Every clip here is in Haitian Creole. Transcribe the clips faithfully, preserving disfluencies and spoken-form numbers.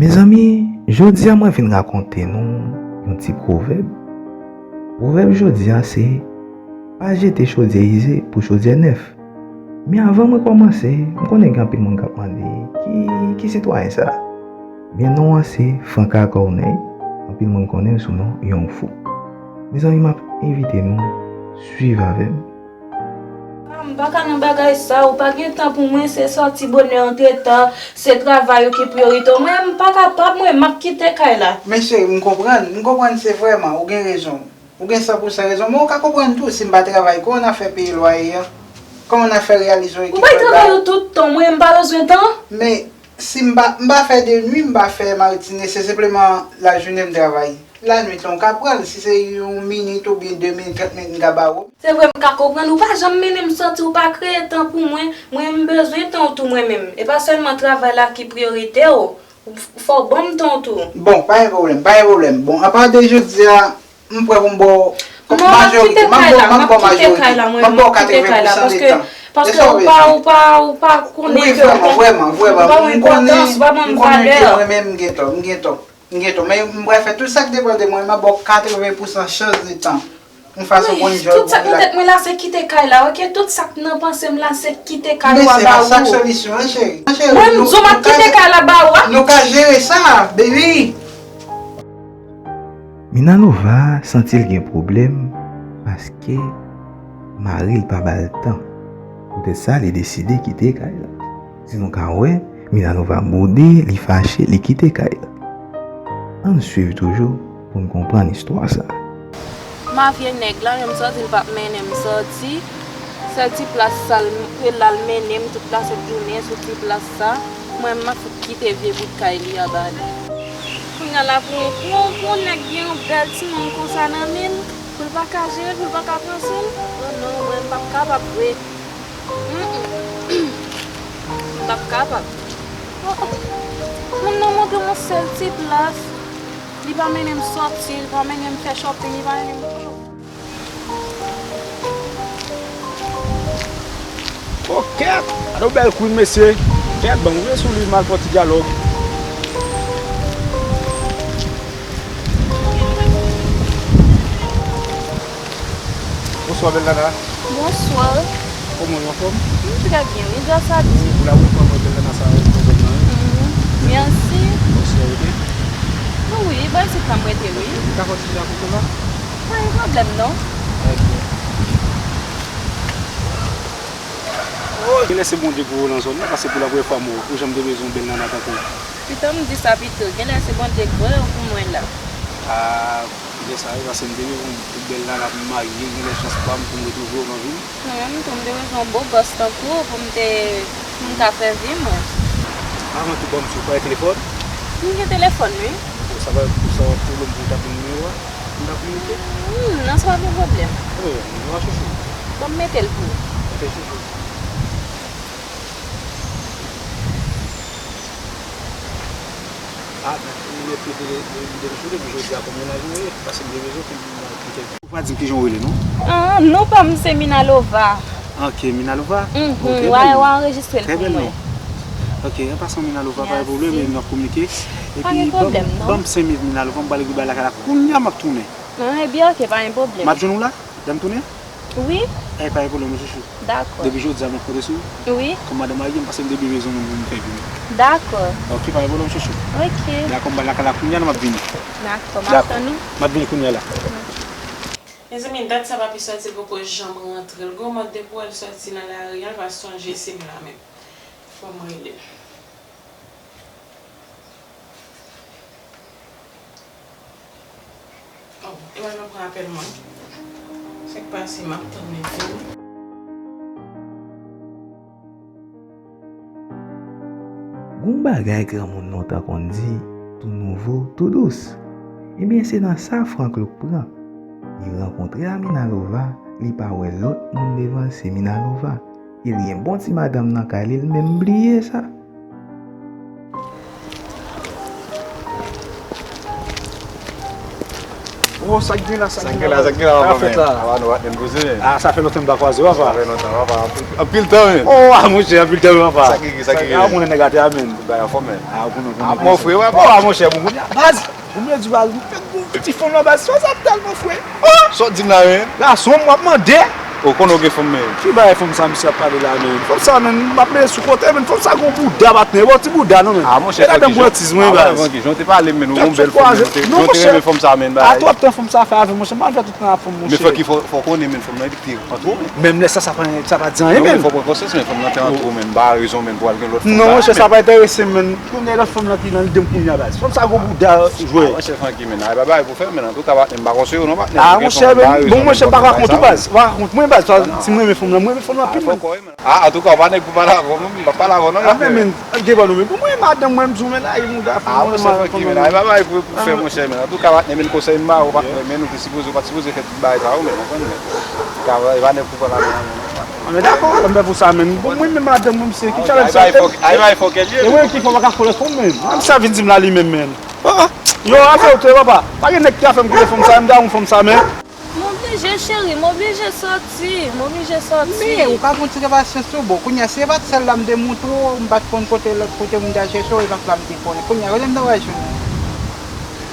Mezanmi, jodi a mwen vin rakonte nou yon ti pwovèb. Pwovèb jodi a se, pa jete chodyè ize pou chodyè nèf. Men avan mwen kòmanse, m konnen gen anpil moun k ap mande, ki, ki sitwayen sa? Byen, non an se Franca Corneille, anpil moun konnen l sou non Yon Fou. Mezanmi, m ap envite nou swiv avè m. Ah, m pa ka nan bagay sa, ou pa gen tan pou mwen, se sòti bonè, antre ta, se travay ou ki priyorite w. Mwen, m pa kapab, mwen, m ap kite kay la. Men cheri, m konprann, m konprann se vrèman, ou gen rezon. Ou gen san pou san rezon, men ou ka konprann tou, si m pa travay, kòman n a fè peye lwaye a? Kòman n a fè reyalize yon ekipman? Ou bay travay ou tout tan, mwen, m pa bezwen tan. Men, si m pa, m pa fè de nwi, m pa fè matine, se senpleman lajounen m travay. Lanwit lan, ou ka pran l, si se yon minit oubyen de minit, trant minit, m ka ba ou. Se vre, m ka konprann, ou pa janm mennen m sòti, ou pa kreye tan pou mwen, mwen, m bezwen tan w tou mwen menm. E pa sèlman travay la ki priyorite w, fò w ban m tan w tou. Bon, pa gen pwoblèm, pa gen pwoblèm. Bon, apa de jodi a, m prè pou m ba w majorite, m ap ba w, m ap ba w majorite, m ap ba w katreven pou san de tan. Paske ou pa, ou pa, ou pa konnen ke, vrèman, vrèman, vrèman, m konnen, m konnen ke mwen menm m gen tò, m gen tò. M gen tò, men m pral fè tout sa k depann de mwen, m ap ba w katreven pou san chans de tan. Yon fason pou enjoy. Tout sa k nan tèt mwen la, se kite kay la, oke? Tout sa k nan panse m la, se kite kay ou a ba ou. Men se pa sa k solisyon an, cheri. Cheri, mwen, m di w m ap kite kay la ba ou a. Nou ka jere sa, baby. Minalova santi l gen pwoblèm paske mari l pa ba l tan. Poutèt sa, li deside kite kay la. Si nou ka wè, Minalova boude, li fache, li kite kay la. Ann swiv toujou pou n konprann istwa sa. Ma vye nèg la, menm sòti, l p ap mennen m sòti. Sèl ti plas sa l, ke l al mennen m tout lasent jounen sou ti plas sa. Mwen, m ap fout kite vye bout kay li a ba li. Kounye a la pou, pou, pou yon nèg gen yon bèl timoun konsa nan men l, pou l pa ka jere l, pou l pa ka pran swen l? Oh non, mwen, m p ap kapab vre. Mm, mm. M p ap kapab. Oh, oh. Moun nan montre m yon sèl ti plas. Li pa mennen m sòti, li pa mennen m fè shopping, li pa mennen m. Oh, kèt! Gade yon bèl queen, mesye. Kèt, ban m vre sou li, m al fè yon ti dyalòg. Bonswa, bèl nana. Bonswa. Kòman w ye, anfòm? M trè byen, wi, gras a Dye. Pou la premye fwa m wè bèl nana sa a nan zòn nan, wi. Mhm. Mèsi. Bonswa, ok. Wi, bò isit la m rete, wi. Ok, m ka fè yon ti jan avèk ou la? Pa gen pwoblèm, non. Ok. Oh, genlè se Bondye ki voye w nan zòn nan, paske pou la premye fwa m wè w, ou janm te bezwen yon bèl nana tankou w. Pito m di sa pito, genlè se Bondye k voye w pou mwen la. Ah, genlè sa wi, paske m te bezwen yon bèl nana pou m marye, genlè chans pa m pou m retwouve w nan vi m. Mwen menm tou, m te bezwen yon bo bòs tankou w pou m te, pou m ka fè vi mwen. Avan tou, ban m sou, ou pa gen telefòn? M gen telefòn, wi. Bon, sa pa, sa pa pwoblèm pou w tape nimewo a, pou m ta kominike? Hmm, non, sa pa gen pwoblèm. Oh, nimewo a chouchou. Ban m mete l pou ou. Ok, chouchou. Ah, men, ou mèt mete li, li, li depi sou li, pou jodi a, kòm mennaj mwen ye, paske m te bezwen pou m, pou m te. Ou pa di m kijan w rele, non? Ah, non pa m se Minalova. Ok, Minalova? Mhm, ok, w a, w a anrejistre l pou mwen. Trè bèl non. Ok, an pasan, Minalova, pa gen pwoblèm, n ap kominike. Pa gen pwoblèm, non. Epi, ban m, ban m senk minit, Minalova, m prale rive lakay la kounye a, m ap tounen. Ah, ebyen, ok, pa gen pwoblèm. M ap jwenn ou la? Lè m tounen? Wi. Eh, pa gen pwoblèm, non, chouchou. Dakò. Depi jodi a, m ap konte sou ou. Wi. Kòm madanm marye m, paske m te byen bezwen moun pou m fè vi m. Dakò. Ok, pa gen pwoblèm, chouchou. Ok. Dakò, m pral lakay la kounye a, m ap vini. Dakò, m ap tann ou. M ap vini kounye a la. Mezanmi, dat sa papi sòti poko janm rantre. L gon mòd depi w wè l sòti nan lari a, l pa sonje se m la menm. Fò m rele l. Oh, e mwen nan pran apèl mwen. Sa k pase, m ap tann li vini. Gon bagay granmoun lontan konn di, tou nouvo, tou dous. Ebyen, se nan sa Frank Louk pran. Li rankontre a Minalova, li pa wè lòt moun devan l, se Minalova. E li gen bon ti madanm nan kay li, l menm bliye sa. Oh, sa k gen la, sa k gen la, sa k gen la, papa, men. Papa, nou pa t menm koze, men. Ah, sa fè lontan m pa kwaze w, papa. Sa fè lontan, papa. Anpil, anpil tan, men. Oh, ah, monchè, anpil tan, papa. Sa k gen, sa k gen? Ah, konnen nèg la te a, men. Tout bagay anfòm, men. Ah, ou konnen, ou konnen. Ah, mon frè, wè, oh, ah, monchè, bon, kounye a, baz. Ou mwen di, baz, m fèk gon ti fanm nan, baz, sa, sa tèlman fre. Oh! Sa w di m la, men? Gason, m w ap mande. Ou konnen w gen fanm, men. Ki bagay fanm sa misye ap pale la, men? Fanm sa, men, m ap mete sou kote, men. Fanm sa gon bouda, patnè. Bon, ti bouda, non, men. Ah, monchè, Francky, jan w te pale m, men, ou gon bèl fanm, men. Ou te, jan w te renmen fanm sa, men, bagay. A twòp tan fanm sa fè avè m, monchè, m al fè tout tan ap fanm, monchè. Men Francky, fò, fò w konnen, men, fanm nan te antre w, men. Menm lè sa, sa pa, sa pa di anyen, men. Non, men fò w pran konsyans, men, fanm nan te antre w, men. M pa rezon, men, pou al gen lòt fanm nan, men. Non, monchè, sa pa enterese m, men. Kounye a lòt fanm nan ki nan lide m kounye a, baz. Fanm sa gon bouda, jwè. Ah, monchè, Francky, men, ay, bagay pou fè, men, antouka, patnè, m pa konseye w, non, patnè. Ah, monchè, men, bon, monchè, m pa rakonte w, baz. M pa rakonte, mwen, baz, si m renmen fanm nan, mwen renmen fanm nan anpil, men. Ah, antouka, ou pa nèg pou pale avè w, non, m pa pale avè w, non, patnè. Ah, men, men, gen ban nou, men, bon, mwen, madanm mwen, m di w, men, la, e mouda fanm, ah, monchè, Francky, men, ay, bagay pou, pou fè, monchè, men. Antouka, patnè, men, konsèy m ba ou, patnè, men, nou te sipoze, ou pa t sipoze fè tout bagay sa yo, men, konprann, men. Antouka, e pa nèg pou pale avè w, non. Ah, men dakò, m fè pou sa, men. Bon, mwen, men, madanm mwen, misye, ki challenge sa? Ay, bagay fòkè, ay, bagay fòkè l ye, men. E mwen ki fè w pa ka fè lòt fanm, men. Menm sa vin di m la, li menm, men. Ah, ah. Yo, afè w tou, papa. Pa gen nèg ki ka fè m kite fanm sa, m damou fanm sa, men. M oblije, cheri, m oblije sòti, m oblije sòti. Men, ou ka gon ti gen pasyans tou, bon, kounye a, si e pa t sèl la m te montre w, m pa t konn kote lòt kote moun t al chèche w, e pa t la m te konnen. Kounye a, kote m ta pral jwenn ou?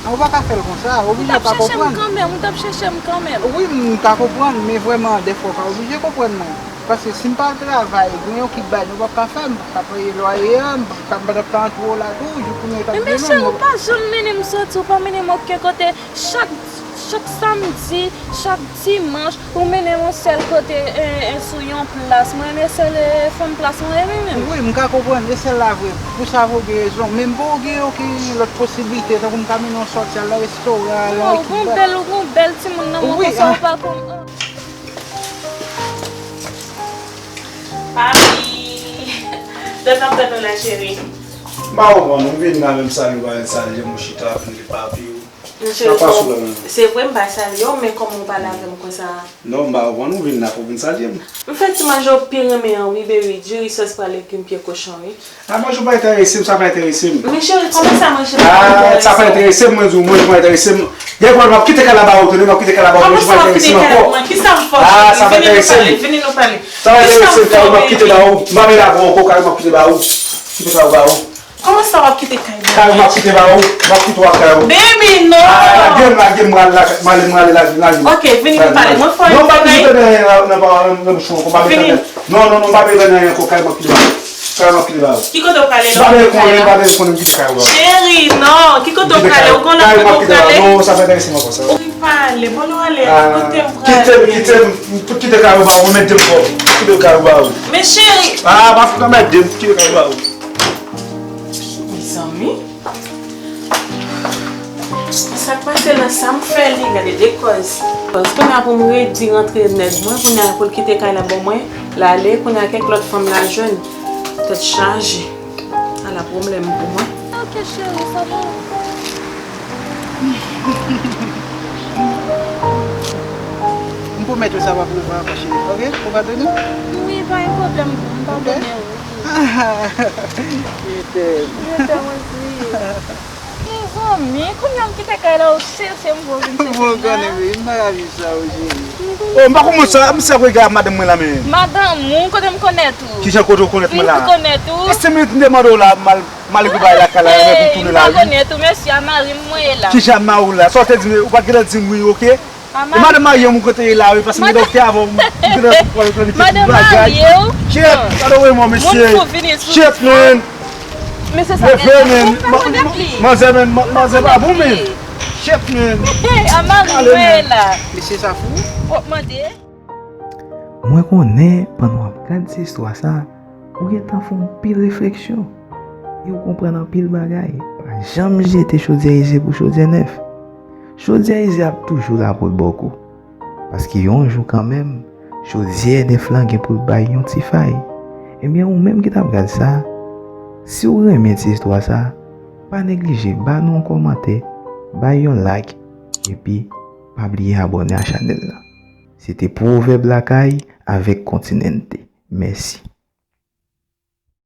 An, ou pa ka fè l konsa, ou oblije pa konprann. Ou t ap chèche m kanmenm, ou t ap chèche m kanmenm. Wi, m ka konprann, men vrèman, dèfwa, ou pa oblije konprann mwen. Paske si m pa al travay, gen yon kit bay nou p ap ka fè, m p ap ka peye lwaye a, m p ap ka, m p ap ka antre w la tou, jou kounye a w t ap jwenn ou. Men, men cheri, ou pa janm mennen m soti, ou pa mennen m okenn kote. Chak, chak samdi, chak dimanch, ou mennen m yon sèl kote, e, e, sou yon plas. Mwen renmen sèl, e, fanm plas mwen renmen menm. Wi, m ka konprann, e sèl la vre. Pou sa vre, ou gen rezon. Men m pa wè gen okenn lòt posiblite, tankou m ka mennen w sòti, al nan restoran, al nan yon kit bay. Ou gon bèl, ou gon bèl timoun nan men konsa, ou pa konn. Papi! Lè m ap tann ou la, cheri. M pa konprann, ou vin la menm salye w pa vin salye m, ou chita ap mande papi w. Sa pa sou la menm. Se vre m pa salye w, men kòman w pale avè m konsa? Non, m pa konprann, ou vin la pou w vin salye m. M fè ti manje w pi renmen an wi, baby. Diri sòs pwa legim pye kochon wi. A, manje pa enterese m, sa pa enterese m. Men cheri, kòman sa manje pa enterese w? A, sa pa enterese m, mwen di w, manje pa enterese m. Gen pwòblèm, m ap kite kay la ba ou, tande, m ap kite kay la ba ou, manje pa enterese m ankò. Kòman sa w ap kite kay la pou mwen? Kisa m fè w, cheri? Vini nou pale, vini nou pale. A, sa pa enterese m, kay ou m ap kite ba ou. M pa vin la pou ankò, kay ou m ap kite ba ou. Kite kay ou ba ou. Kòman sa w ap kite kay la? Kay ou m ap kite ba ou, m ap kite w ak kay ou. Baby, non! A, lage m, lage m, m prale, m prale, lage m, lage m. Ok, vini nou pale. Mwen fò yon ti bagay. Non, m pa bezwen tande anyen nan, nan, nan, nan bouch ou ankò, m pa bezwen tande. Non, non, non, m pa bezwen tande anyen ankò, kay ou m ap kite ba ou. Kay ou m ap kite ba ou. Ki kote w prale la? M pa bezwen konnen, m pa bezwen konnen m kite kay ou ba ou. Cheri, non. Ki kote w prale? Ou konn la kote w prale? Non, sa pa enterese m ankò, sa. Ou pale, bon, nou ale. Kote w prale? Kite m, kite m, m fout kite kay ou ba ou, anmède m twòp. Kite kay ou ba ou. Men cheri. A, pa fout anmède m, kite kay ou ba ou. Mezanmi. Sa k pase la, sa m fè li, gade de kòz. Kòz kounye a pou m redi rantre nèg mwen, kounye a pou l kite kay la ban mwen, l ale, kounye a kèk lòt fanm l al jwenn. Tèt chaje. Ala pwoblèm pou mwen. Ok, cheri, sa bon. M pwomèt ou sa p ap rive ankò, cheri, ok? Ou padone m? Wi, pa gen pwoblèm, m padone w. Kite m. Kite m osi. Mezanmi, kounye a m kite kay la, ou chèche m pou w vin chèche m la. Bon, konnen, wi, m pa ka viv san ou, cheri. Oh, m pa konprann sa, misye ap regade madanm mwen la, men. Madanm ou, kote m konèt ou? Kijan kote w konèt mwen la? Vin pou konèt ou. E senk minit m te mande w la, m al, m al egou bay lakay la, men pou m tounen la, wi. M pa konèt ou, mesye, a mari m mwen ye la. Kijan mari w la? Sa w te di m, ou pa t gentan di m wi, ok? E madanm marye m ou kote ye la wi, paske m gentan okipe avè w, m gentan pral planifye tout bagay. Madanm marye w? Kyèt, gade w mò mesye. Kyèt, men. Mesye sa, leve, men. Manzè, men, manzè pa bon, men. Kyèt, men. A mari mwen la. Mesye sa fou. Wap mande. Mwen konnen pandan w ap gad ti istwa sa, ou gentan fè anpil refleksyon e ou konprann anpil bagay. Pa janm jete chodyè ize pou chodyè nèf. Chodyè ize ap toujou la pou l ba w kou. Paske yon jou kanmenm, chodyè nèf lan gen pou l bay yon ti fay. Ebyen, ou menm ki t ap gad sa, si w renmen ti istwa sa, pa neglije ba nou yon kòmantè, bay yon like, epi pa bliye abòne a chanèl la. Se te Pwovèb Lakay avèk Continente. Mèsi.